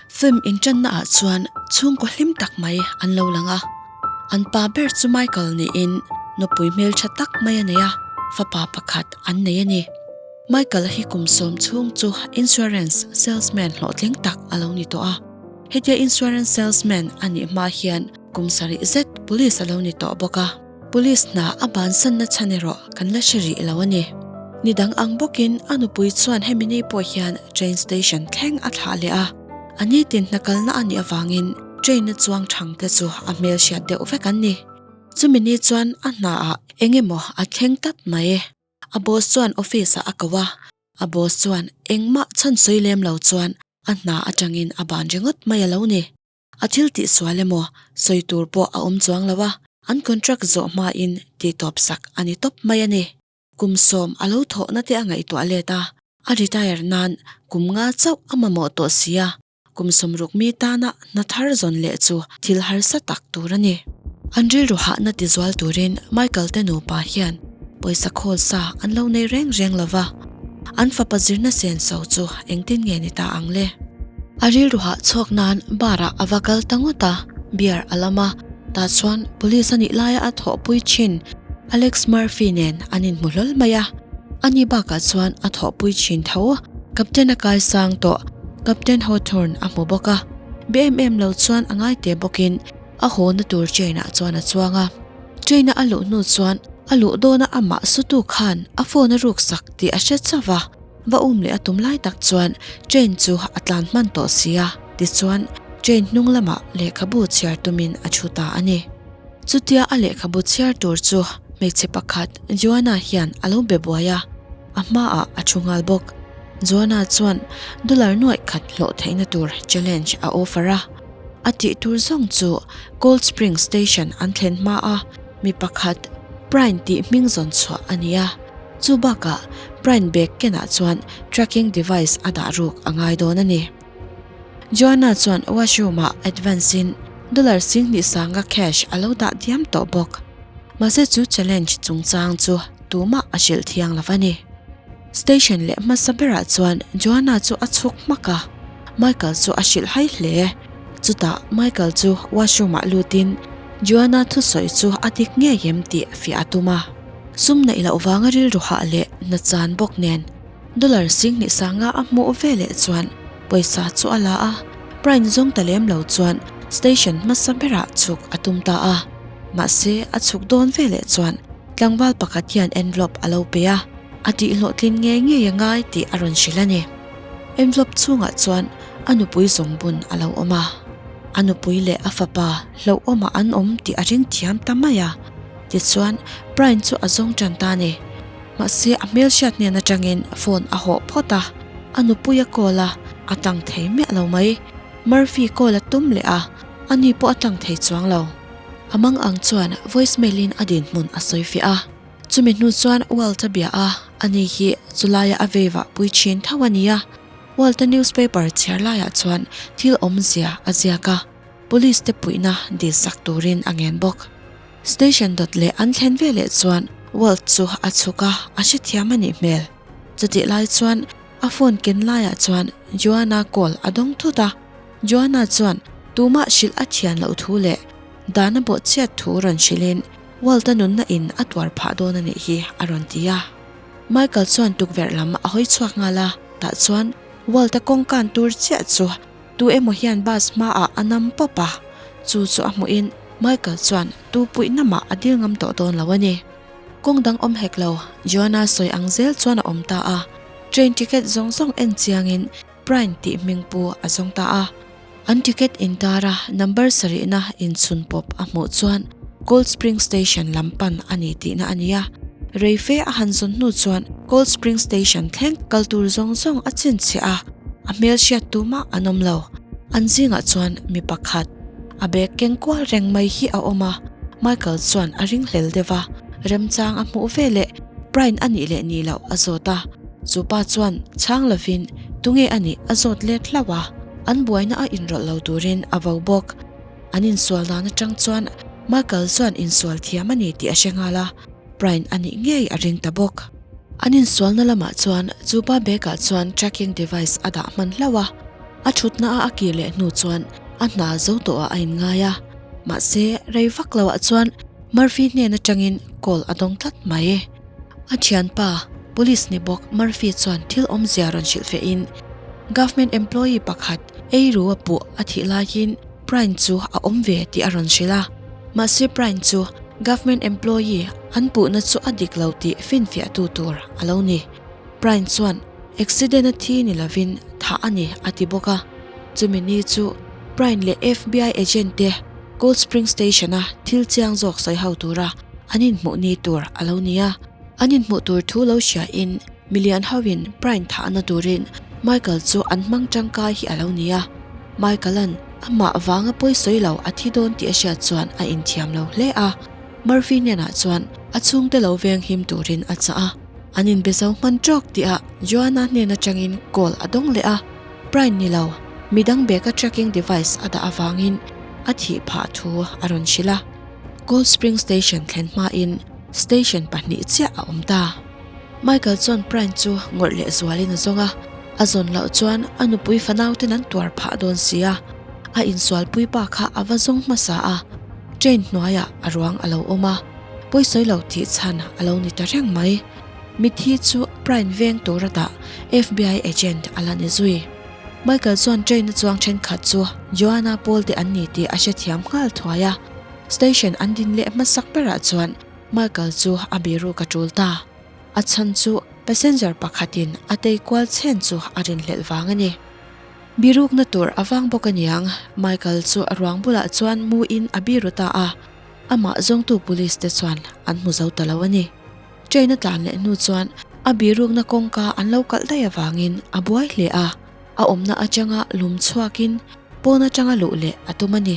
Film inṭanna ah chuan chhungkaw hlim tak mai an lo lang a, an pa ber chu Michael niin nupui hmelṭha tak mai a nei a, fapa pakhat an nei a ni. Michael hi kum sawm chhung chu insurance salesman hlawhtling tak a lo ni tawh a, hetia insurance salesman a nih hma hian kum sarih zet police a lo ni tawh bawk a. Police hna a bansanna chhan erawh kan la hre rih lo a ni. Ni dang ang bawkin a nupui chuan hemi ni pawh hian train station thleng a thlah leh a, a nitin hna kalna a nih avangin train a chuang thang te chu a hmel hriat deuh vek an ni. Chumi ni chuan a hna ah eng emaw a thleng tlat mai. A boss chuan office ah a ko a, a boss chuan engmah chhan sawi lem lo chuan a hna atangin a ban ringawt mai a lo ni. A thil tih sual emaw sawi tur pawh a awm chuang lo a, an contract zawh hmain tih tawp sak a ni tawp mai a ni. Kum sawm a lo thawhna te a ngaihtuah let a, a retire nan kum nga chauh a mamawh tawh si a, kum sawmruk mi tana hna thar zawn leh chu thil harsa tak tur a ni. An rilru hahna ti zual turin Michael te nupa hian pawisa khawl sa an lo nei reng reng lo va, an fapa zirna senso chu engtin nge ni ta ang le? A rilru hah chhuak nan bar ah a va kal ta ngawt a, beer a lam a, tah chuan police a nih laia a thawhpui thin Alex Murphy nen an inhmu hlawl mai a, ani bakah chuan a thawhpui thin tho Captain a kai sang tawh Captain Hawthorne a hmu bawk a, be em em lo chuan a ngai te bawkin a haw na tur train ah chuan a chuang a, train a a luh hnu chuan a luh dawna amah sutu khan a phone a ruk sak tih a hre chauh a. Va um leh a tum lai tak chuan train chu a tlan hman tawh si a, tichuan train hnung lamah lehkhabu chhiar tumin a thu ta a ni. Chutia a lehkhabu chhiar tur chu hmeichhe pakhat Joanna hian a lo be buai a, a hmaah a thu nghal bawk. Joanna chuan dollar nuaih khat hlawh theihna tur challenge a offer a, a tih tur zawng chu Cold Spring Station an thlen hma a mi pakhat Prine tih hming zawn chhuah a ni a. Chu bakah Brian bag kenah chuan tracking device a dah ruk a ngai dawn a ni. Joanna chuan washroom ah advance in dollar singhnih sanga cash a lo dah diam tawh bawk. Mahse chu challenge chungchang chu tumah a hrilh thiang lo a ni. Station leh hmasa berah chuan Joanna chu a chhuk hmak a, Michael chu a hrilh hai hle. Chutah Michael chu washroom ah lutin Joanna thusawi chu a dik ngei em tih fiah a tum a. Sum neih loh vanga rilru hah leh na chan bawk nen dollar singhnih sanga a hmuh ve leh chuan pawisa chu a la a, Prine zawng ta lem lo chuan station hmasa berah chhuk a tum ta a. Mahse a chhuk dawn ve leh chuan tlangval pakhat hian envelope a lo pe a, a tih hlawhtlin ngei ngei a ngai tih a rawn hrilh a ni. Envelope chhungah chuan a nupui zawngbun a lo awm a, a nupui leh a fapa hlauhawmah an awm tih a ring thiam ta mai a. Tichuan, Brian chu a zawng tan ta a ni. Mahse, a hmelhriat hnen atangin phone a hawh phawt a, a nupui a call a, a tlang thei miah lo mai. Murphy call a tum leh a, ani pawh a tlang thei chuang lo. A mang ang chuan voicemail in a dinhmun a sawi fiah a. Chumi hnu chuan Walt a bia a, ani hi chulaia a veivah pui thin tho a ni a. Walt-a newspaper chhiar laiah chuan thil awmzia a ziak a. Police te puihna dil sak turin a ngen bawk. Station dawt leh an thlen veleh chuan Walt chu a chhuk a, a hrethiam a nih hmel. Chutih lai chuan a phone ken laiah chuan Joanna call a dawng thut a. Joanna chuan tumah hrilh a thian loh thu leh dan a bawhchhiat thu rawn hrilhin Walt-a nunna in a tuar phah dawn a nih hi a rawn ti a. Michael chuan tukverh lam a hawi chhuak nghal a, tah chuan Walt-a kawngkan tur chiah chu Tu emaw hian bus hmaah a nam pawp a, chu chu a hmuhin Michael chuan tu puihna mah a dil ngam tawh dawn lo a ni. Kawng dang awm hek lo, Joanna sawi ang zel chuan a awm ta a, train ticket zawng zawng en chiangin Prine tih hming pu a zawng ta a. An ticket intar a number sarihna inchhun pawp a hmuh chuan Cold Spring Station lam pan a ni tihna a ni a. Rei fe a han zawn hnu chuan Cold Spring Station thleng kal tur zawng zawng a chhinchhiah a, a hmel hriat tumah an awm lo. An zingah chuan mi pakhat, a bag keng kual reng mai hi a awm a, Michael chuan a ringhlel deuh a, remchang a hmuh veleh Brian a nih leh nih loh a zawt a, chu pa chuan chhang lovin tunge a nih a zawt let hlauh a, an buaina a inrawlh lo turin a vo bawk. An insual dan atang chuan Michael chuan insual thiam a ni tih a hre nghal a, Brian a nih ngei a ring ta bawk. An insualna lamah chuan chu pa bag ah chuan tracking device a dah hman hlauh a. A thutna a a kir leh hnu chuan a hna zo tawh ah a inngai a, mahse rei vak lo ah chuan Murphy hnen atangin call a dawng tlat mai. A thianpa, police ni bawk Murphy chuan thil awmzia rawn hrilh feh in government employee pakhat ei ru a puh a thih laiin Prine chu a awm ve tih a rawn hrilh a, mahse Prine chu government employee an puhna chu a dik lo tih finfiahtu tur a lo ni. Prine chuan accident a thi ni lovin thah a ni a ti bawk a, chumi ni chu Prine leh FBI agent te Cold Spring Station a thil chiang zawk sawi ho tura an inhmuh ni tur a lo ni a, an inhmuh tur thu lo hria in milian ho in Prine thahna turin Michael chu an hmang tangkai hi a lo ni a, Michael an amah vanga pawi sawi lo a thi dawn tih a hriat chuan a inthiam lo hle a, Murphy hnenah chuan a chhungte lo veng him turin a chah a. An inbe zo hman tawk tihah Joanna hnen atangin call a dawng leh a, Prine ni lo, midang bag a tracking device a dah avangin a thih phah thu a rawn hrilh a. Cold Spring Station thlen hmain station pahnih chiah a awm ta. Michael chuan Prine chu ngawrh leh zualin a zawng a, a zawn loh chuan a nupui fanauten an tuar phah dawn si a, a insualpui pa kha a va zawng hmasa a, train hnuaiah a ruang a lo awm a. Pawisawi lo tih chhan a lo ni ta reng mai. Mithi chu Prine veng tur a dah FBI agent a la ni zui. Michael chuan train a chuang thenkhat chu Joanna pawl te an ni tih a hrethiam nghal thuai a. Station an din leh hmasak berah chuan Michael chu a biruk a tul ta. A chhan chu passenger pakhatin a tei kual chhen chu a rinhlelh vang a ni. Birukna tur a vang bawk aniang, Michael chu a ruang bulah chuan mu in a biru ta a. Amah zawngtu police te chuan an hmu zo ta lo a ni. Train a tlan leh hnu chuan a birukna kawngka an lo kalh daih avangin a buai hle a, a awmna atanga lum chhuakin pawn atanga luh leh a tum a ni.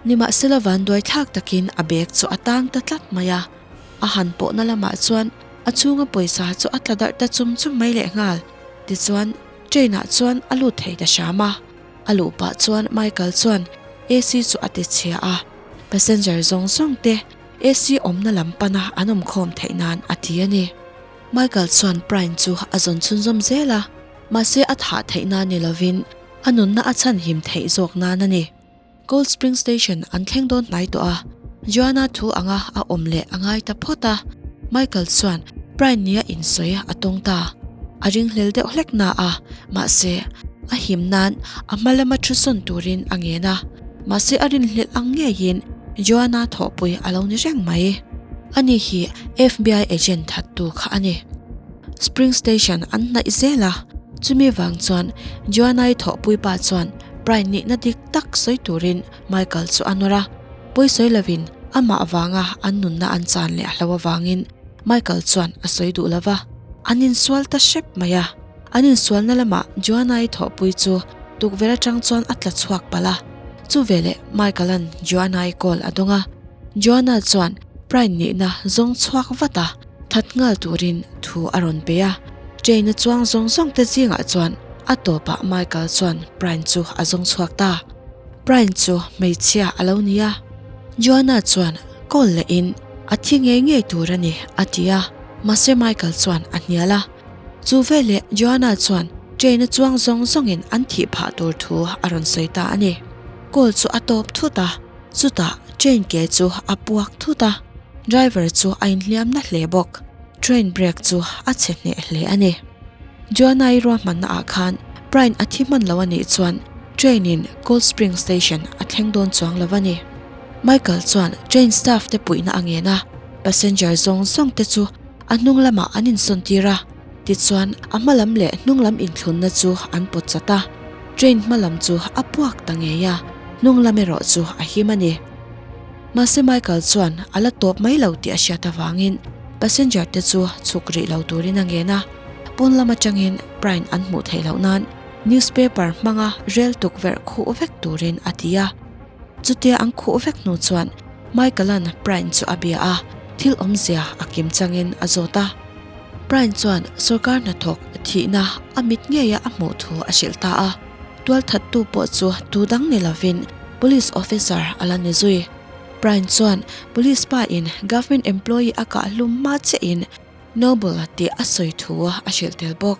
Nimahsela vanduai thlak takin a bag chu a tang ta tlat mai a, a han pawhna lamah chuan a chhunga pawisa chu a tla darh ta chum chum mai leh nghal. Tichuan train ah chuan a lut thei ta hram a. A luh pah chuan Michael chuan AC chu a ti chhia a, passenger zawng zawng te AC awmna lam pana an awm khawm theih nan a ti a ni. Michael chuan Prine chu a zawn chhunzawm zel a, mahse a thah theih nan ni lovin a nunna a chhanhim theih zawk nan a ni. Cold Spring Station an thleng dawn hnai tawh a, Joanna thu anga a awm leh a ngai ta phawt a, Michael chuan Prine nia insawi a tawng ta. A ringhlel deuh hlek na a, mahse a him nan a hma lama thu sawn turin a ngen a, mahse a rinhlelh ang ngeiin Joanna thawhpui a lo ni reng mai. Ani hi FBI agent thattu kha a ni. Spring Station an hnaih zel a, chumi vang chuan Joanna-i thawhpui pa chuan Prine nihna dik tak sawi turin Michael chu a nawr a, pawi sawi lovin amah vanga an nunna an chan leh a hlo avangin Michael chuan a sawi duh lo va, an insual ta hrep mai a. An insualna lamah Joanna-i thawhpui chu tukverh atang chuan a tla chhuak palh a, chu veleh Michael-a'n Joanna-i call a dawng a, Joanna chuan Prine nihna zawng chhuak vat a, that nghal turin thu a rawn pe a, train a chuang zawng zawng te zingah chuan a tawpah Michael chuan Prine chu a zawng chhuak ta. Prine chu hmeichhia a lo ni a, Joanna chuan call leh in a thi ngei ngei tur a ni a ti a, mahse Michael chuan a hnial a. Chu veleh Joanna chuan train a chuang zawng zawng in an thih phah tur thu a rawn sawi ta a ni. Call chu a tawp thut a. Chutah train ke chu a puak thut a, driver chu a inhliam na hle bawk. Train brake chu a chhe hneh hle a ni. Joanna-i ruahmanna ah khan Prine a thi hman lo a nih chuan train in Cold Spring Station a thleng dawn chuang lo a ni. Michael chuan train staff te puihna a ngen a, passenger zawng zawng te chu a hnung lamah an insawn tir a, tichuan a hma lam leh hnung lam inthlunna chu an pawt chat a, train hma lam chu a puak ta ngei a, hnung lam erawh chu a him a ni. Mahse Michael chuan a la tawp mai lo tih a hriat avangin passenger te chu chhuk rih lo turin a ngen a, pawn lam atangin Prine an hmuh theih loh nan newspaper hmanga rel tukverh khuh vek turin a ti a. Chutia an khuh vek hnu chuan Michael-a'n Prine chu a bia a, thil awmzia a kim changin a zawt a. Prine chuan sorkar hnathawk thihna a mit ngeia a hmuh thu a hrilh ta a, tualthattu pawh chu tu dang ni lovin police officer a la ni zui. Prine chuan police pa in government employee a kah hlum hma chiahin Noble tih a sawi thu a hrilh tel bawk.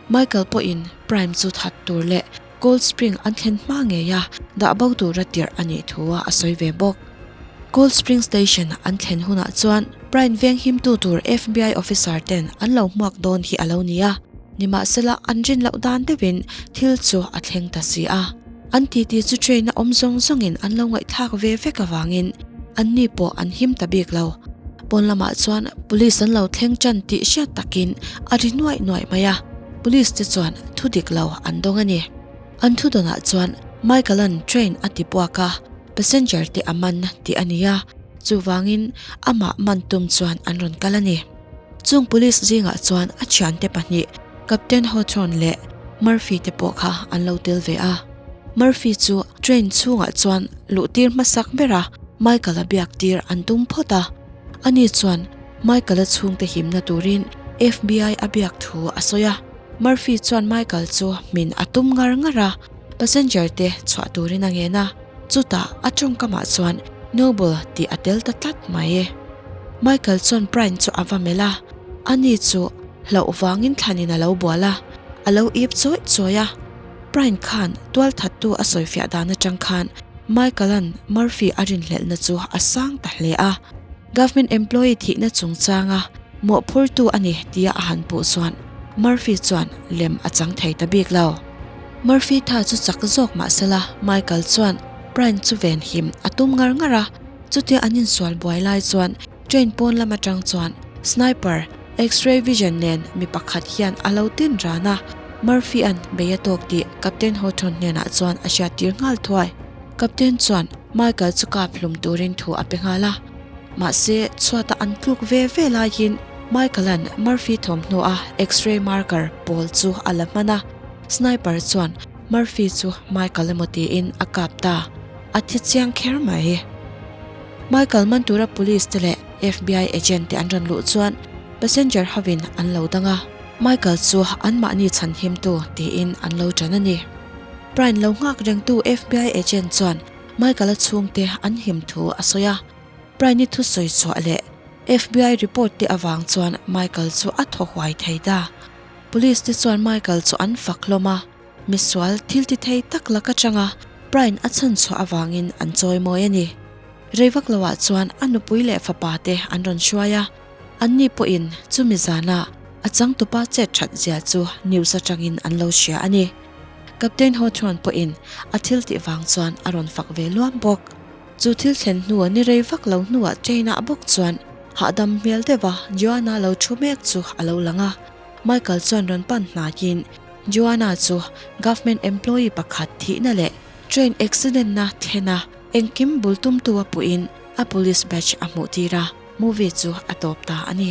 Michael pawhin Prime chu that tur leh. Cold Spring an thlen hma ngei a, dah bo tura tirh a nih thu a sawi ve bawk. Cold Spring Station an thlen hunah chuan Prine veng himtu tur FBI officer ten an lo hmuak dawn hi a lo ni a, nimahsela an rin loh dan deuhin thil chu a thleng ta si a. An titi chu train a awm zawng zawngin an lo ngaihthlak ve vek avangin anni pawh an him ta bik lo. Pawn lamah chuan police an lo thleng tan tih hriat takin a ri nuaih nuaih mai a, police te chuan thu dik lo an dawng a ni. An thu dawnah chuan Michael-a'n train a ti puak a, passenger te a man tih a ni a, chuvangin amah man tum chuan an rawn kal a ni. Chung police zingah chuan a thiante pahnih Captain Hawthorne leh Murphy te pawh kha an lo tel ve a. Murphy chu train chhungah chuan luh tir hmasak ber a, Michael-a biak tir an tum phawt a. Ani chuan Michael-a chhungte himna turin FBI a biak thu a sawi a. Murphy chuan Michael chu hmin a tum ngar ngar a, passenger te chhuah turin a ngen a. Chutah a tawngkamah chuan Noble tih a tel ta tlat mai. Michael chuan Brian chu a va melh a, ani chu hlauh vangin thlanin a lo bual a, a lo ip chawih chawih a. Brian khan tualthattu a sawifiah dan atang khan Michael-a'n Murphy a rinhlelhna chu a sang ta hle a. Government employee thihna chungchanga mawhphurtu a ni tia a han puh chuan Murphy chuan lem a chang thei ta bik lo. Murphy tha chu chak zawk mah sela Michael chuan Brian chu venhim a tum ngar ngar a, chutia an insual buai lai chuan Train pawn lam atang chuan sniper, X-ray vision nen mi pakhat hian a lo tin ran a, Murphy-a'n bei a tawk tih Captain Hawthorne hnenah chuan a hriattir nghal thuai. Captain chuan Michael chu kap hlum turin thu a pe nghal a. Mahse, chhuata an tluk ve ve laiin Michael-a'n Murphy thawmhnaw a X-ray marker pawl chu a la hman a, sniper chuan Murphy chu Michael emaw tiin a kap ta. A thi chiang kher mai. Michael man tura police te leh FBI agent te an rawn luh chuan passenger hovin an lo dang a, Michael chu anmahni chhanhimtu tiin an lo ṭan a ni. Brian lo nghak rengtu FBI agent chuan Michael-a chhungte an him thu a sawi a, Brian-i thusawi chhuah leh FBI report te avang chuan Michael chu a thaw huai thei ta. Police te chuan Michael chu an fak hlawm a. Misual thil ti thei tak lak atanga Brian a chhan chhuah avangin an chawi mawi a ni. Rei vak loah chuan a nupui leh fapa te an rawn hruai a, anni pawhin chumi zana a changtupa chet that zia chu news atangin an lo hria a ni. Captain Hawthorne pawhin a thil tih vang chuan a rawn fak ve luam bawk. Chu thil thlen hnu ni rei vak lo hnuah train-ah bawk chuan hahdam hmel deuha Joanna lo thu mek chu a lo lang a, Michael chuan rawn pan hnaiin Joanna chu government employee pakhat thihna leh train accident na thlen a, engkim bul tumtu a puhin a police badge a hmuh tir a, movie chu a tawp ta a ni.